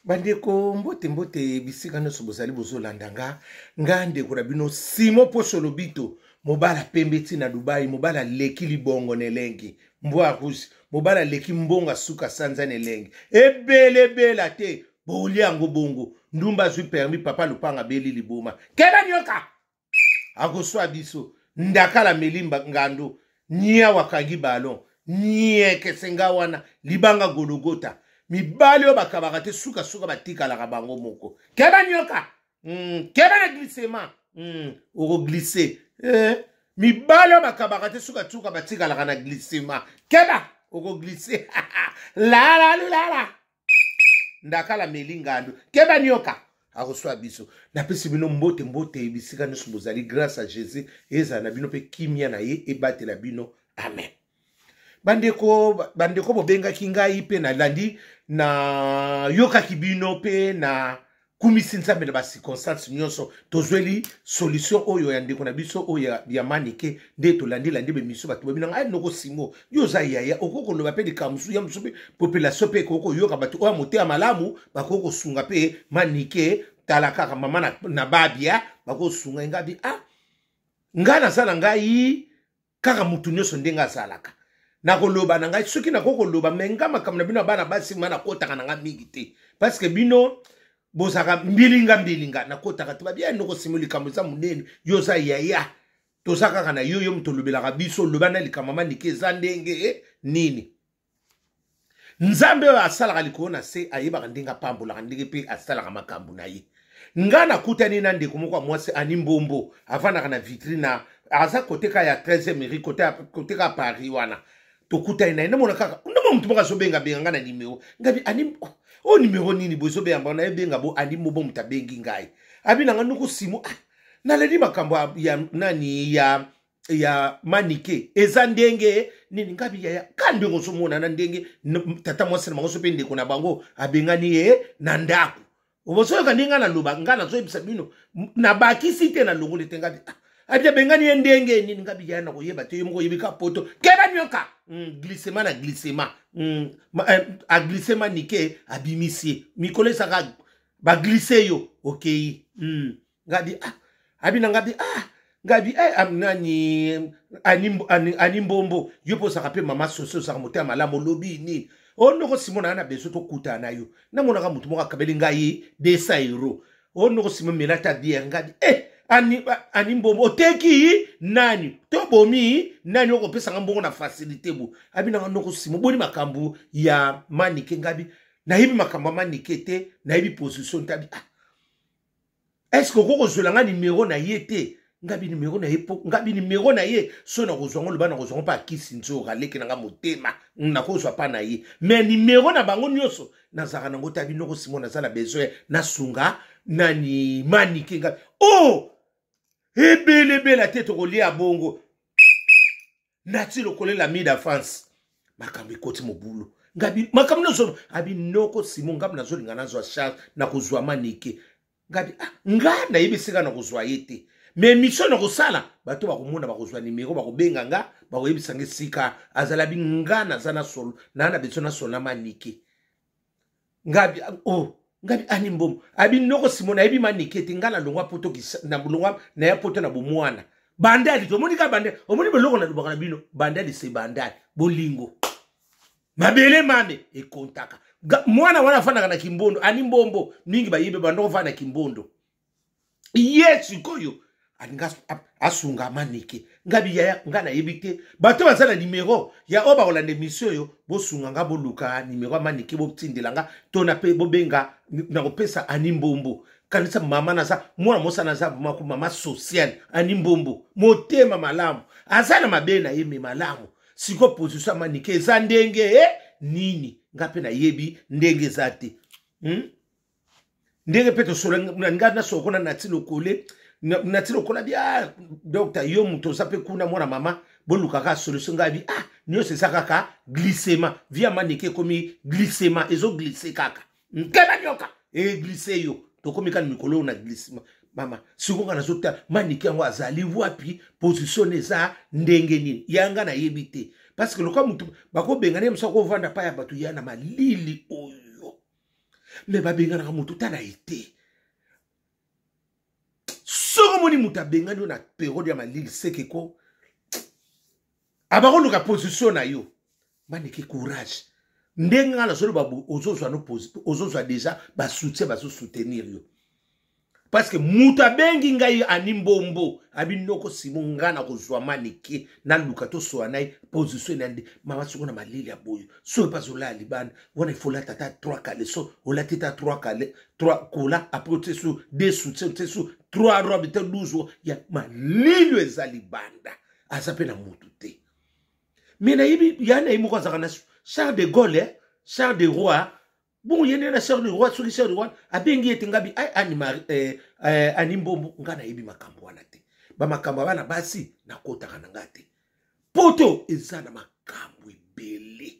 Bandeko, mbote mbote bisika nyonso bozali bozolanda nga. Nga ndeko na bino Simon Poso Lobito, mobala pembe ti na Dubai, mobala aleki libongo na elengi, mbwa rouge, mobala aleki mbongo asuka sanza na elengi. Ebele ebela te, bolia yango bongo. Ndumba azwi permis, papa lopanga abeli liboma. Keba nyoka! Akoswa biso. Ndakala meli ngando, niawa akangi ballon, niekese nga wana, libanga gologota. Mibali oyo bakabaka te, sukasuka batikalaka bango moko. Keba nyoka! Keba na glissement. Okoglisse. Mibali oyo bakabaka te, sukasuka batikalaka na glissement. Keba! Okoglisse. Lala lala. Ndakala meli ngando. Keba nyoka! Akoswa biso. Napesi bino mbote mbote bisika nyonso bozali. Grâce à Jésus ezala na bino mpe kimia na ye ebatela bino. Amen. Bandeko, bandeko bobengaki ngai mpe nalandi, nayokaki bino mpe na kumisi Nzambe na ba circonstances nyonso. Tozweli solution oyo ya ndeko na biso oyo ya Manike, nde tolandi landi be miso bato babi na ngai noko Simo, yo oza yaya, okoki koloba mpe likambo mosusu ya mosusu mpe population mpe ekoki koyoka bato oyo ya motema malamu bakoki kosunga mpe Manike. Tala kaka mama na babia bakosunga ye. Ngabi, ah, ngai naza na ngai kaka mutu nyonso ndenge azalaka nakoloba na ngai soki nakoki koloba me nga makambo na bino ya bana basi ma nakotaka na ngai mingi te parce que bino bozalaka mbilinga mbilinga, nakotaka te. Babia noko Simo, likambo eza monene, yo oza yaya, toza kaka na yo, yo moto olobelaka biso, oloba na likambo Manike eza ndenge nini. Nzambe oyo asalaka likolo na se ayebaka ndenge apambolaka, ndenge mpe asalaka makambo na ye. Nga nakutani na ndeko moko ya mwasi Ani Mbombo, avandaka na vitrine na aza kote ka ya 13e rue, kote ka Paris wana. Tokutani na ye, namona kaka ndenge motu moko azobengabenga nga na nimero. Ngabi Ani, oyo nimero nini boye ezobenga bango? Nayebenga bo Ani Mbombo, moto abengi ngai abi na nga noko Simo, ah, naleli makambo ya nani ya Manike eza ndenge nini? Ngabi yaya, ka ndenge ozomona na ndenge tata mwasi na bango so mpe ndeko na bango abengani ye na ndako. Obozoyoka ndenge nga naloba, nga nazoyebisa bino, nabakisi te, nalongoli te. Ngabi, ah, abi abengani ye ndenge nini? Ngabi yaya, nakoyeba te, yo moko oyebi ka poto. Keba nyoka! Glissement na glissement. Aglisse Manike, abimisi ye. Mikolo ezaka baglisse yo okei. Ngabi, ah, abi na ngabi, ah, ngabi, eh, am, nani, ani, ani, ani Mbombo, yo mpo ozalaka mpe mama soso, ozalaka motema malamu, olobi nini? O noko Simo, na na besoin tokutana na yo, namonaka motu moko akabeli ngai 200 euro. O noko Simo, mela ta bière. Ngabi, eh, ani, ani Mbombo, oteki nani to bomi nani okopesanga mbongo na facilité bo? Abi nanga noko Simo, boni makambo ya Manike? Ngabi nayebi makambo ya Manike te, nayebi position te. Abi, ah, est-ce que okoki kozwela nga nimero na ye te? Ngabi nimero na ye po ngabi nimero na ye so nakozwa ngo, loba nakozwa ngo mpe akisi nzoka aleki na nga motema, nakozwa mpa na ye, mais nimero na bango nyonso nazalaka nango te. Abi noko Simo, naza na besoin nasunga nani Manike. Ngabi, oh, ebelebela te, tokolia bongo nati lokolela mida France. Makambo ekoti mobulu. Ngabi makambo nyonso abi noko Simo, ngabi nazolinga nazwa charge nakozwa Manike. Ngabi, ah, nga nayebi esika nakozwa ye te, mais émission nakosala bato bakomona, bakozwa nimero, bakobenga nga, bakoyebisa nga esika azala. Bi nga naza na solo naa na besoin na solo na Manike. Ngabi, oh, ngabi ani mbongo abi noko Simo, nayebi Manike te, nga nalongwa poto, nalongwa naya poto na bomwana. Bandali tomoni ka bandali, omoni biloko nalobaka na bino, bandali se bandali, bolingo mabele mame ekontaka. Mwana wana afandaka na Kimbondo, ani Mbombo mingi bayebi bandoko fanda na Kimbondo. Ye sikoyo alinga asunga Manike. Ngabi yaya, nga nayebi te, bato baza na nimero ya oyo bakolanda emission oyo, bosunga nga, boluka nimero ya Manike, botindela nga to na mpe bobenga, nakopesa Ani Mbombo. Kanisa mama naza mwana mosa, naza mako mama sociale. Ani Mbombo motema malamu, aza na mabe na ye me malamu. Sikoyo position ya Manike eza ndenge nini? Nga mpe nayebi ndenge eza te. Ndenge mpe tosola nga nasola kuna nati lokole nati lokola bi, ah, docteur, yo moto oza mpe kuna mwana mama, bolukaka solution. Ngai bi, ah, nyonso eza kaka glissement, via Manike ekomi glissement, ezoglisse kaka nkeba nyoka eglisse yo, tokomi kaka mikolo oyo na glissement. Mama, sikoyo nga nazotala Manike yango azali wapi, position eza ndenge nini? Yanga nayebi te, parce que lokola motu bakobengana ye mosu akovanda pa ya bato ya na malili oyo. Me babenganaka moto tala ye te. Soki omoni moto abengani yo na periode ya malili, seke ko abakoluka position na yo. Maneke, courage. Ndenge nga nazoloba, ozozwa no, ozozwa déjà basoutien, bazosoutenir yo, parce que moto abengi ngai ani mbombo abi noko simo nga na kozwa Maneke, naluka tosola na ye position na nde mama. Soko na malili ya boyo, soki mpe azolala libanda wana, ifo olata ata 3 caleçon, olati ta 3 cale 3 kola, après otie su 2 soutien, otie su 3 robe te 12 ya malili eza libanda, aza mpe na motu te. Me nayebi ya na ye moko azalaka na Charles de Gaulle, eh? Charles de Roi. Bongo ye nde na Charles de Roi, soki Charles de Roi abengi ye te, ngabi ai ani mari eh, eh, ani mbombo. Nga nayebi makambo wana te, bamakambo ya bana basi nakotaka na nga te. Poto eza na makambo ebele.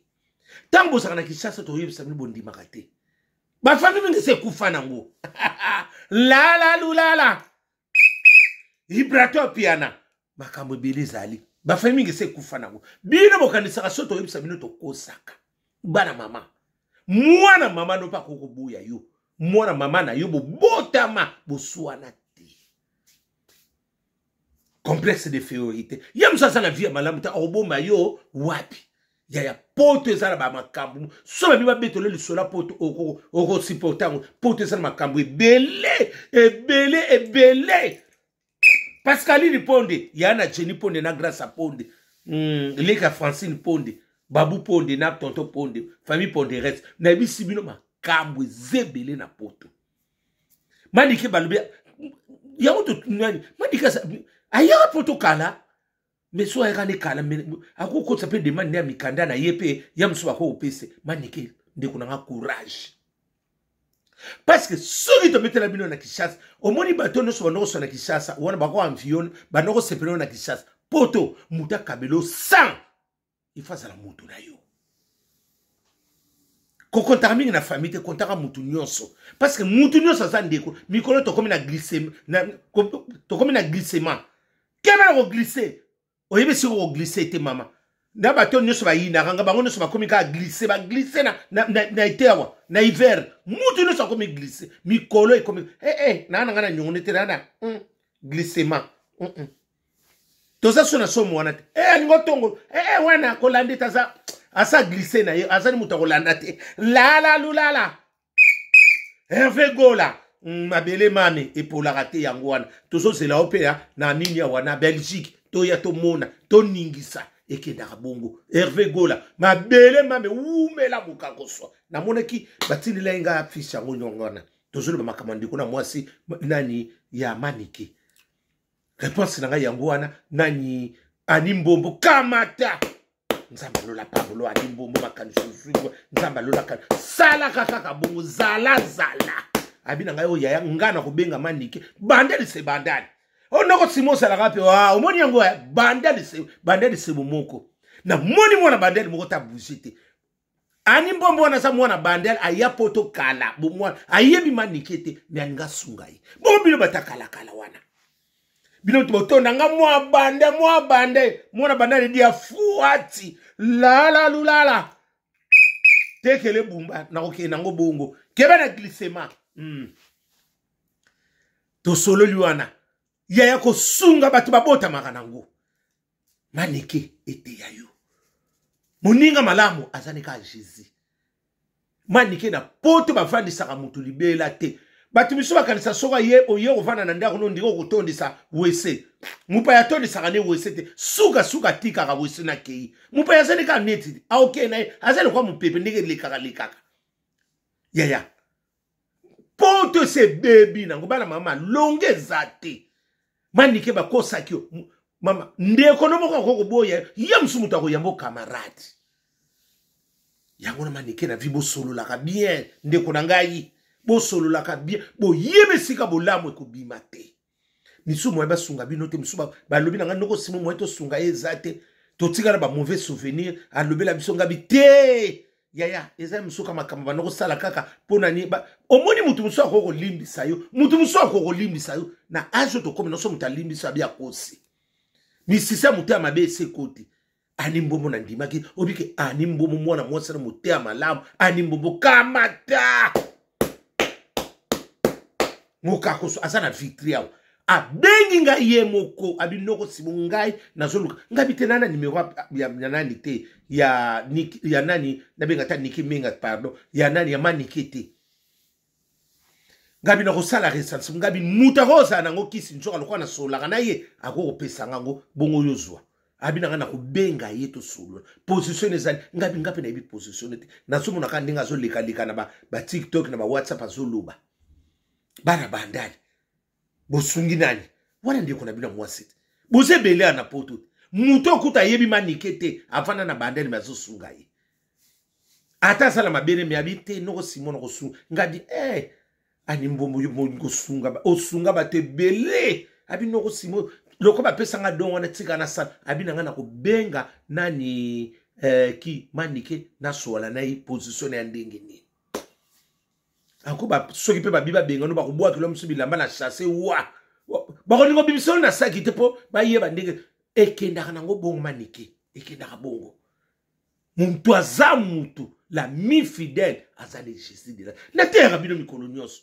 Ntango bozalaka na Kinshasa, toyebisa bino, bondimaka te. Bafami mingi se ekufa nango. Lala lulala vibrato piana, makambo ebele ezali. Bafami mingi ese ekufa nango. Bino bokanisaka so toyebisa bino, tokosaka. Bana mama, mwana mama no mpe akoki koboya yo. Mwana mama na yo bobotama, boswana te. Complexe d'infériorité. Ye mosu aza na vie ya malamu te, akoboma yo wapi? Yaya, poto eza na bamakambo. So babi babetolo lisolo ya poto, okosupporte yango. Poto eza na makambo ebele, ebele, ebele. Pascaline Ponde ya na Jenny Ponde na Grace Ponde, leka Francine Ponde, Babu Ponde na tonton Ponde, famille Ponderes. Nayebisi bino, makambo eza ebele na poto. Manike, balobi yango to nani? Manike ayaka poto kala, mais so ayaka ne kala, akokotisa mpe demande ya mikanda na ye mpe ya mosusu bakokopesa. Manike, ndeko na nga, courage, parce que soki tobetela bino na Kinshasa, omoni bato nyonso bandokoswa na Kinshasa wana, bakoamvione, bandokosepela na Kinshasa. Poto, moto akabelo 100, ifo azala motu na yo. Kokontaka mingi na famille te, kontaka mutu nyonso, parce que mutu nyonso aza ndeko. Mikolo tokomi na glissement, tokomi na glissement. Keba na koglisse. Oyebi siko koglisse te, mama. Na bato nyonso bayinaka nga, bango nyonso bakomi kaka glisse, baglisse na ete awa na hiver. Mutu nyonso akomi glisse. Mikolo ekomi eh, eh, naa na nga na nyongo te naa na glissement. Toza so na somo wana te. Eh, alingi otongo eh, eh, wana kolanda ete aza asa glisse na ye, azali moto akolanda te. Lala lulala Herve Gola, mabele mame epolaka te. Yango wana tozozela yo mpe na nini awa na Belgique, toya tomona toningisa ekendaka bongo. Herve Gola, mabele mame, wumela mokakoswa. Namonaki batindela ye ngai afishe yango nyongo wana. Tozoloba makambo ya ndeko na mwasi nani ya Manike. Réponse na ngai yango wana. Nani ani mbombo, kamata. Nzambe alola pambolo. Ani mbombo, makanisi ozwi, Nzambe alolaka. Salaka kaka bongo, zala zala. Abi na ngai oyo yaya ngai na kobenga Manike, bandali se bandali. Oyo ndoko nsima ozalaka mpe omoni yango, bandali se bandali sebo moko. Namoni mwana bandali moko ta bouge te. Ani mbombo wana aza mwana bandal, aya poto kala, bomwana ayebi Manike te, me alinga asunga ye. Bongo bino bata kalakala wana, bino botonda nga mwa bande, mwa bande, mwana bandal edi ya fuati lala lulala tekele bumba. Nakokende nango bongo. Kebe na glissement. Tosololi wana yaya, kosunga bato babotamaka nango. Manike, eteya yo. Moninga malamu azali kaka Jésus. Manike, na poto bavandisaka motu libela te. Bato misusu bakanisa soki aye oye kovanda na ndako no, ndenge okotondisa wese. Mopaya atondisaka ne wese te. Sukasuka atikaka wese na kei. Mopaya azali kaka neti aokei na ye, azali lokwa mopepe ndenge elekaka lekaka. Yaya, poto esi ebebi nango. Bana mama, longe eza te. Manike, bakosaki yo. Mama, ndeko no moko akoki koboya ye, mosusu moto akoyamba camarade yango na Manike na vi. Bosololaka bien, ndeko na ngai, bosololaka bien, boyebi esika bolamu ekobima te. Misusu moye basunga bino te. Misusu balobi na ngai, ndoko simo, moye tosunga ye eza te, totikala ba mauvais souvenir. Alobela biso ngabi te. Yaya, eza mosuka makambo banda kosala kaka mpo na nini. Omoni, motu mosusu akoki kolimbisa yo, motu mosusu akoki kolimbisa yo na age oyo tokomi nyonso. Moto alimbisa abi akosi misisa ya moto ya mabe ese ekoti. Ani mbombo, nandimaki obike. Ani mbombo, mwana mwasi na motema malamu. Ani mbombo, kamata. Mokakoso aza na Vitry awa, abengi ngai ye moko, abi noko Simo, ngai nazoluka ngai bi te na na numero ya nani te, ya nani nabenga ta Niki Menga, pardon, ya nani, ya Manike te. Ngabi nakosala recensement, ngabi moto akozala nango kisi nzoka lokola nasololaka na ye akokopesa ngango bongo yo zwa. Abi na ngai nakobenga ye tosolola position ezali. Ngabi nga mpe nayebi position te, nazomonaka ndenge azolekaleka na ba TikTok na ba WhatsApp, azoloba bana bandali bosungi nani wana. Ndeko na bino ya mwasi te, boza ebele ya na poto te, moto okuta ayebi Manike te, avanda na bandali me azosunga ye, ata asala mabele me abi te noko Simon nakosunga. Ngabi eh, ani mbombo kosunga, osunga bato ebele. Abi noko Simon, loko bapesanga don wana, tika nasala. Abi na ngai nakobenga nani, ki Manike, nasola na ye position na ya ndenge nini ako ba, soki mpe babi babengano, bakobwakela mosusu bilamba na chasse wa bakolinga obimisa na saki te mpo bayeba ndenge ekendaka nango bongo. Manike ekendaka bongo, moto aza mutu l'ami fidèle aza le Jésus de la nateyaka bino mikolo nyonso.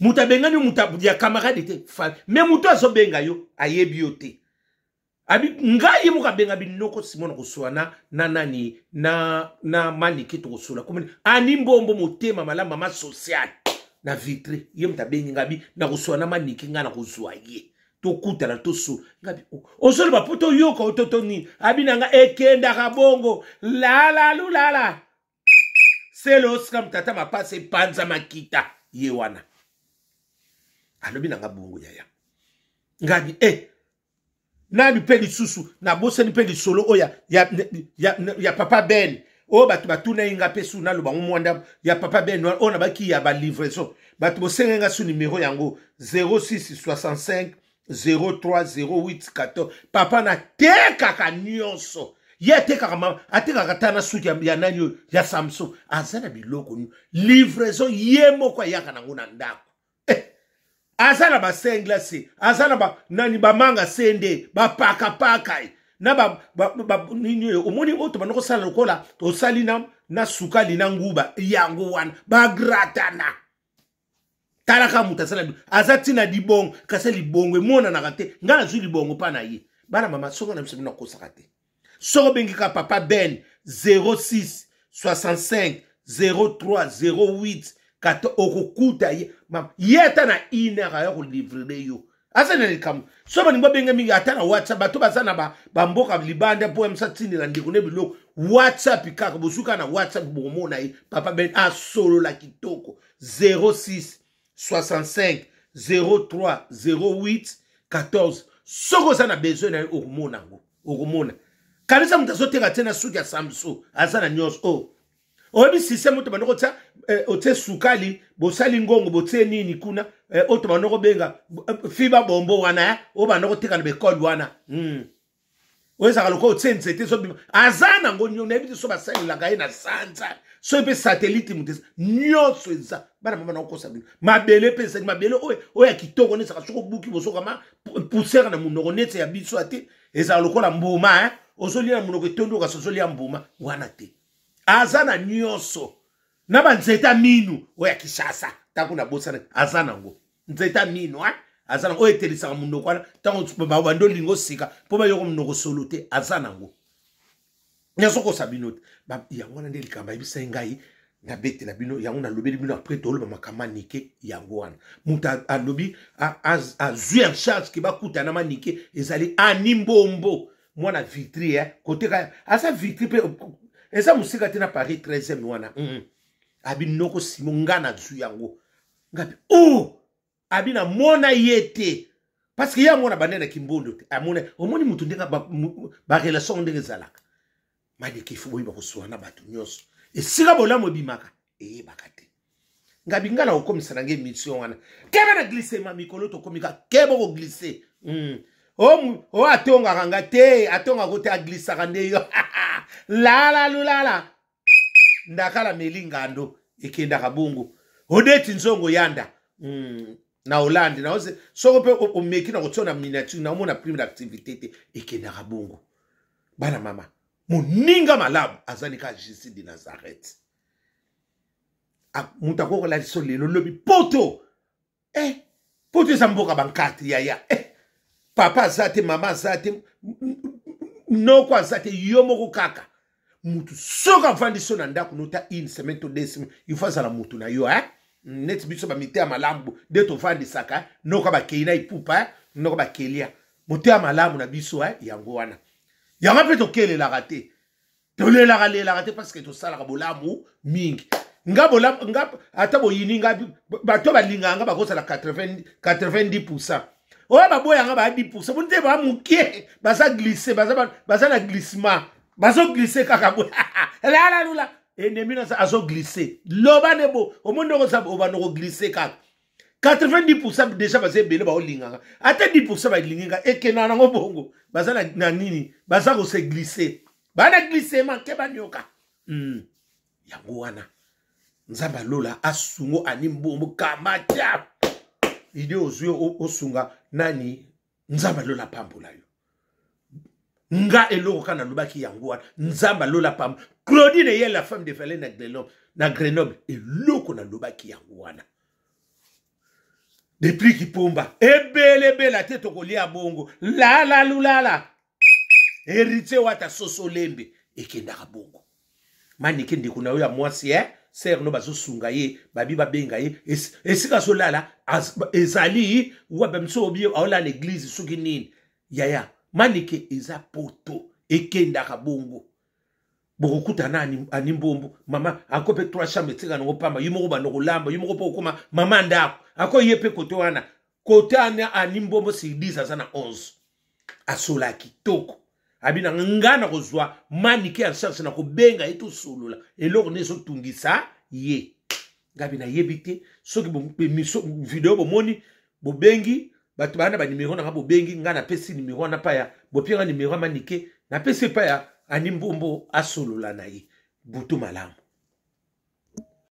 Moto abengani moto ya camarade te, mais moto azobenga yo ayebi yo te. Abi ngai ye moko abenga binoko Simon koswana na nani na Manike, tokosola komoni ani mbombo motema malamu, mama sociale na Vitry. Ye moto abengi ngai, abi nakoswana Manike, ngai nakozwa ye, tokutana toso. Ngabi ozoloba mpo toyoka ototo nini. Abi na ngai ekendaka bongo lalalulala selo osika tata mapasa epanza makita ye wana alobi na nga bongo yaya. Ngabi eh, nani mpe lisusu nabosani mpe lisolo oyo ya papa Ben oyo bato batuna ye nga mpe su naloba ngo mwanda ya papa Ben oyo nabaki ya balivraison. Bato bosengai nga su numero yango 06 65 03 08 14. Papa natekaka nyonso, ye atekaka mama, atekaka ta na suki ya nani oyo ya Samson, aza na biloko livraison, ye moko ayaka nango na ndako. Aza na basenglase, aza na ba, nani bamanga sende bapakapaka na ba, nini oyo omoni oyo tobanda kosala lokola osali na sukali na nguba yango wana bagratana. Talaka moto asala, aza ntina libongo, kasi libongo emonanaka te. Ngai nazwi libongo mpa na ye. Bana mama, soko na biso bino akosaka te. Soko obengi kaka papa Ben 06 65 03 08 kata, okokuta ye. Mama ye ata na une heure aya kolivrer yo, aza na likambo. So balingi babenge mingi ata na WhatsApp, bato baza na bamboka libanda mpo ya mosa tindela ndeko ne biloko, WhatsApp kaka, bozwi kaka na WhatsApp, bokomona ye. Papa Ben asolola kitoko, 06 65 03 08 14. Soki oza na besoin na ye, okomona yango, okomona. Kanisa moto azoteka te na suki ya Samso, aza na nyonso oyo oyebi système oyo tobanda kotia, otie sukali, bosali ngongo, botie nini kuna, oyo tobanda kobenga fiba bombo wana, oyo banda koteka na bekole wana. Oyo ezalaka lokola otie nzete ezobima, aza nango nio. Nayebi te so basalelaka ye na sanza, soki mpe satellite moto eza nyonso eza. Bana mama, nakokosa bino, mabele mpe ezali mabele oyo ya kitoko, neti ezalaka soki obuki bozokama poussière na monoko, neti ya biso ya te, ezala lokola mbuma, ozolia na monoko etondi, okasi ozolia mbuma wana te. Aza na nyonso na banzete ya minu oyo ya Kinshasa, ntango nabosana, aza nango nzete ya minu, aza nango oyo etelisaka monoko wana ntango bandi olinga osika mpo bayoko monoko solo te, aza nango. Nazokosa bino te, yango wana nde likambo ayebisai ngai nabetela bino yango, nalobeli bino. Après toloba makambo Manike yango wana. Moto alobi azwi en charge ke bakutana Manike ezali Ani Mbombo, mwana Vitry, koteka aza Vitry mpe eza mosika te na Paris 13e wana. Abi noko Simo, nga nazwi yango. Ngabi o abi namona ye te parce que ye amona bande na kimbondo te, amona. Omoni motu ndenge barelation ndenge ezalaka. Manike ifo boyeba kosola na bato nyonso, esika bolamu ebimaka eyebaka te. Ngabi nga na kokomisa na ngai émission wana keba na glissement mikolo tokomi ka keba koglisser. O atongaka nga te, atongaka te, aglisaka nde yo lala lulala ndakala meli ngando ekendaka bongo odeti nzongo yanda. Na Hollande na soko mpe omeki na kotia na miniature na omona prime d'activité te, ekendaka bongo. Bana mama, moninga malamu azali kaka Jésus de Nazareth. Moto akoki kolalisa lelo lobi poto. Eh, poto eza mboka bankate yaya. Eh, papa aza te, mama aza te, noko aza te, yo moko kaka. Mutu soki avandi so na ndako nota une semaine to 2 semaines, il faut azala mutu na yo, eh? Neti biso bamite ya malamu nde tovandisaka, eh? Noko bakei na ipupa, eh? Noko bakelia moto ya malamu na biso, eh? Yango wana yango mpe tokelelaka te, tolelaka lelaka te, parce que tosalaka bolamu mingi. Nga bolamu nga, ata boyini nga, bato balingaka nga bakozala 90 90%. Oyo baboya nga baya 10%, boni te, baa mokie, baza glisse, baza na glissement, bazoglisse kaka boye. Lala lula ennemi na azoglisse, loba nde bo omoni ndoko oza obanda koglisse kaka. 90% déjà baza ebele baolingaka, ata 10% balingi nga, ekenda nango bongo. Baza na nini, baza kose glisse, baa na glissement ke banyoka. Yango wana Nzambe alola asungo ani mbombo kamatia ide ozwi osunga nani. Nzambe alola pambola yo. Nga eloko kaka nalobaki yango wana. Nzambe alola pambola Claudine Eyel, la femme de Valet na Grenoble, na Grenoble. Eloko nalobaki yango wana depuis kipomba ebelebela te, tokolia bongo lalalulala. Héritier Wata soso lembe ekendaka bongo. Manike, ndeko na yo ya mwasi, eh? Sœur no bazosunga ye, babi babenga ye esika azolala ezali wapi? Miso obi aolala église soki nini. Yaya Manike, eza poto, ekendaka bongo. Bokokutana ani mbombo mama ako mpe trois chambre etika nango pamba, yo moko banda kolamba, yo moko mpo okóma mama ndako ako ye mpe kote wana kote ani mbombo sur 10 aza na 11. Asola kitoko, abi na nga na kozwa Manike en charge, na kobenga ye, tosolola eloko nde ezotungisa ye. Ngabi nayebi te soki video bomoni, bobengi bato baa na banimero na nga, bobengi nga, napesi nimero wana pa ya bopianga nimero ya Manike, napesi epai ya ani mbombo asolola na ye. Butu malamu.